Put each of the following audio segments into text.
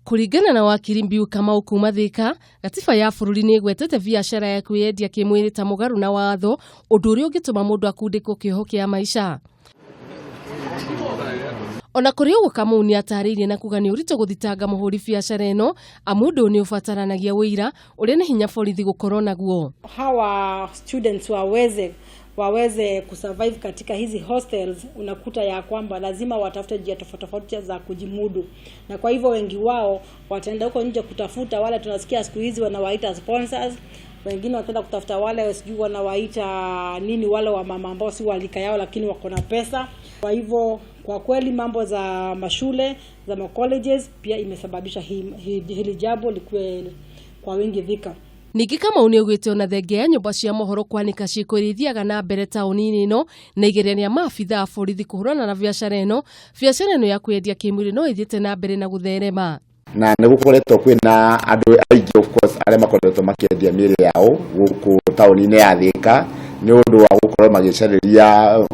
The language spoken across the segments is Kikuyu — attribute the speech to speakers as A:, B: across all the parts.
A: Kũringana na wakiri Mbiu Kamau kuma Thika, gatiba ya bũrũri nĩ ĩgwetete biacara ya kwĩyendia kĩmwĩrĩ ta mũgarũ na watho, ũndũ ũrĩa ũngĩtũma mũndũ akundĩkwo kĩoho kĩa maica. Ona kũrĩ ũguo, Kamau nĩ atarĩirie na kuga nĩ ũritũ gũthitanga mũhũri biacara ĩno, amu ũndũ ũyũ nĩ ũbataranagia ũira ũrĩa nĩ hinya borithi gũkorwo naguo.
B: Hawa students waweze kusurvive katika hizi hostels, unakuta ya kwamba lazima watafute njia tofauti tofauti za kujimudu, na kwa hivyo wengi wao wataenda huko nje kutafuta wale tunasikia siku hizi wanawaita sponsors, wengine wataenda kutafuta wale sijui wanawaita nini, wale wa mama ambao si wa rika yao lakini wako na pesa. Kwa hivyo kwa kweli mambo za mashule za ma colleges pia imesababisha hili jambo likuwe kwa wingi Thika.
A: Ningĩ Kamau nĩ augĩte ona thengia ya nyũmba cia mohoro kwanĩka ciĩko iria ithiaga na mbere taũni-inĩ ĩno na igeria rĩa maabitha a borithi kũhũrana na biacara ĩno, biacara ĩno ya kwĩyendia kĩmwĩrĩ no ĩthiĩte na mbere na gũtherema.
C: Na nĩ gũkoretwo kwĩna andũ aingĩ, of course, arĩa makoretwo makĩendia mĩĩrĩ yao gũkũ taũni-inĩ ya Thika nĩ ũndũ wa gũkorwo magĩcarĩria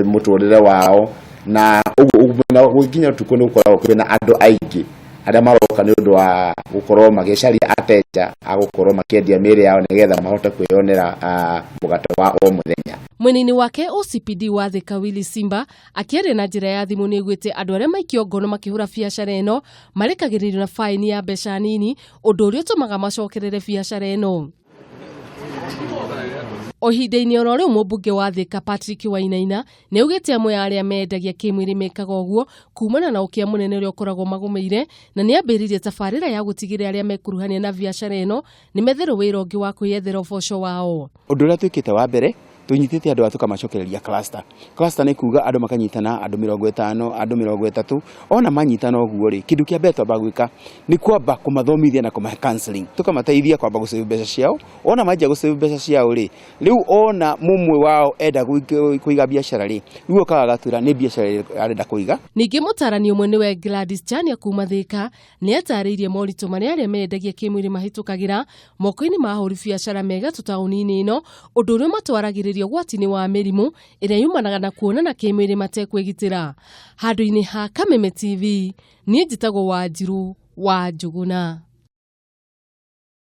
C: mũtũrĩre wao, na ũguo nginya ũtukũ nĩ gũkoragwo kwĩna andũ aingĩ arĩa maroka nĩ ũndũ wa gũkorwo magĩcaria ateja a gũkorwo makĩendia mĩĩrĩ yao nĩgetha mahote kwĩyonera mũgate wa o mũthenya.
A: Mwena-inĩ wake, OCPD wa Thika Willy Simba akĩaria na njĩra ya thimũ nĩ augĩte andũ arĩa maikio ngono makĩhũra biacara ĩno marekagĩrĩrio na baini ya mbeca nini, ũndũ ũrĩa ũtũmaga macokerere biacara ĩno. O ihinda-inĩ oro rĩu, mũmbunge wa Thika Patrick Wainaina nĩ augĩte amwe a arĩa mendagia kĩmwĩrĩ mekaga ũguo kumana na ũkĩa mũnene ũrĩa ũkoragwo magũmĩire, na nĩ ambĩrĩirie tabarĩra ya gũtigĩrĩra arĩa mekuruhania na biacara ĩno nĩ metherwo wĩra ũngĩ wa kwĩyethera ũboco wao.
D: Ũndũ ũrĩa twĩkĩte wa mbere, tũnyitĩte andũ aya tũkamacokereria cluster. Cluster nĩ kuga andũ makanyitana, andũ 50, andũ 30. Ona manyitana ũguo rĩ, kĩndũ kĩa mbere twamba gwĩka nĩ kwamba kũmathomithia na kũmahe counseling, tũkamateithia kwamba gũsave mbeca ciao. Ona manjia gũsave mbeca ciao rĩ, rĩu ona mũmwe wao enda kũiga biacara rĩ, rĩu okaga agatwĩra nĩ biacara ĩrĩkũ arenda kũiga.
A: Ningĩ mũtarani ũmwe nĩwe Gladys Chania kuma Thika nĩ atarĩirie moritũ marĩa arĩa mendagia kĩmwĩrĩ mahĩtũkagĩra moko-inĩ ma ahũri biacara megatũ taũni-inĩ ĩno, ũndũ ũrĩa ũmatwaragĩrĩria ũgwati-inĩ wa mĩrimũ ĩrĩa yumanaga na kuonana kĩmwĩrĩ matekwĩgitĩra. Handũ-inĩ ha Kameme TV, niĩ njĩtagwo Wanjiru wa Njũgũna.